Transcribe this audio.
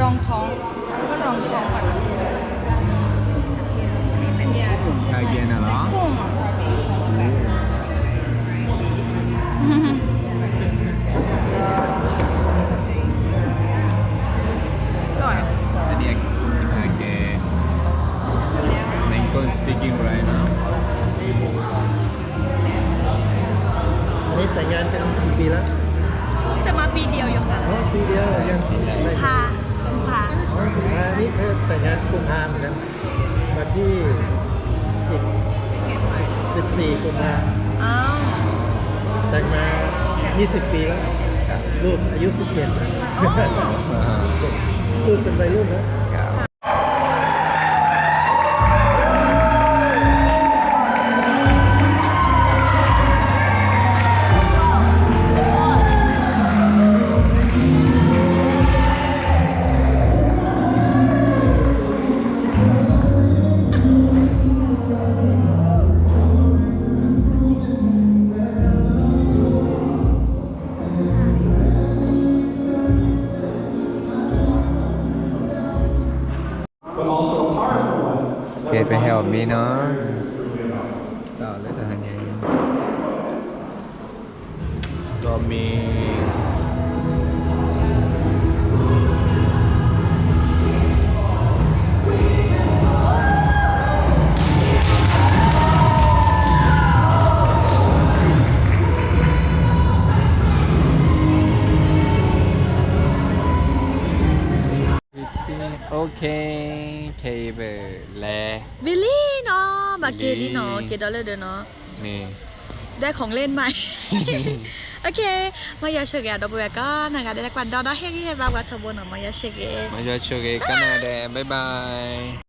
รองท้อง ก็รองท้องก่อนนะ ไทยเย็นน่ะเหรอ กุ้งอะ อร่อย อันนี้ไทยเย็น Speaking right now. อันนี้แต่งงานกันกี่ปีแล้ว จะมาปีเดียวอยู่ค่ะ อ๋อ ปีเดียวยัง กุมภา กุมภา อ๋อ กุมภา นี่เธอแต่งงานกุมภาเหมือนกัน วันที่สิบ สิบสี่ กุมภา อ๋อ แต่งมา ยี่สิบ ปีแล้ว ลูกอายุ สิบเจ็ด แล้ว อ๋อ ลูกเป็นวัยรุ่นแล้ว Okay, ပဟဲအီၣ်မ့ၤနီၤ တၢ်အီၣ်လၢတဟါညါ ဒီးမ့ၤ Okay, ခဲအံၤပလဲၤ ဝံၤလံနီၤ ဘၣ်က့ၤလံနီၤ က့ၤဒီးလၢဒၢးနီၤ မ့ၢ် ได้ของเล่นใหม่ โอเค မ့ၢ်ယွၤဆိၣ်ဂ့ၤအဒီပုၢ်ဝဲၢ်ကိးနီၢ်ဂၤဒဲး ကွၢ်ဒီဒီဟ့ၣ်ဂံၢ်ဟ့ၣ်ဘါပှၤထီဘိနီၤ မ့ၢ်ယွၤဆိၣ်ဂ့ၤ မ့ၢ်ယွၤဆိၣ်ဂ့ၤ ကိးနီၢ်ဂၤဒဲး bye bye